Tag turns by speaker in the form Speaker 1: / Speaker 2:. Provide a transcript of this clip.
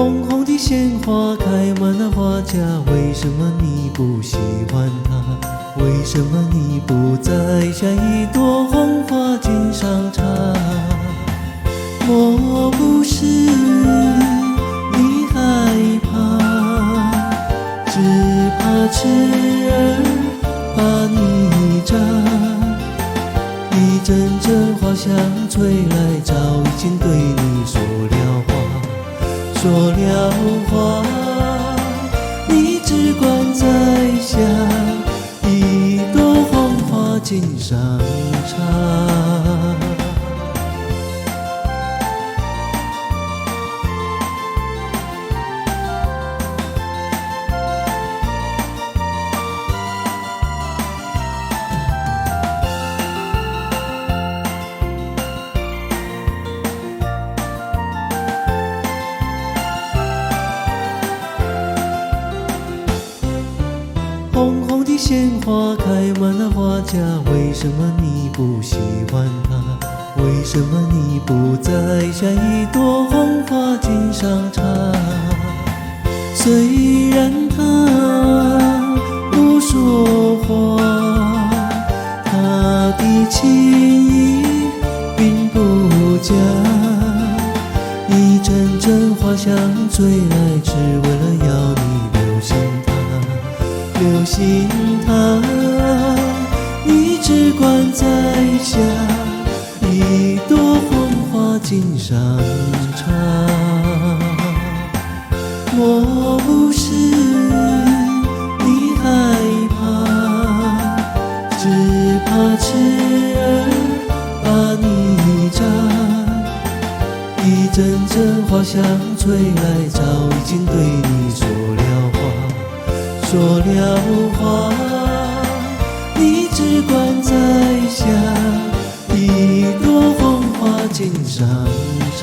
Speaker 1: 紅紅的鮮花開滿了花架，為什麼你不喜歡它？為什麼你不摘下一朵紅花敬上茶？莫不是你害怕，只怕痴兒把你扎？一陣陣花香吹來，早已經對你說了話，說了話，你只管摘下一朵紅花敬上茶。紅紅的鮮花開滿了花架，為什麼你不喜歡它？為什麼你不摘下一朵紅花敬上茶？雖然他不說話，他的情意並不假。一陣陣花香吹來，只為了要你留心它。留心他，你只管摘下一朵紅花敬上茶。莫不是你害怕，只怕痴兒把你扎？一陣陣花香吹來，早已經對你說了話。說了話，你只管摘下一朵紅花敬上茶。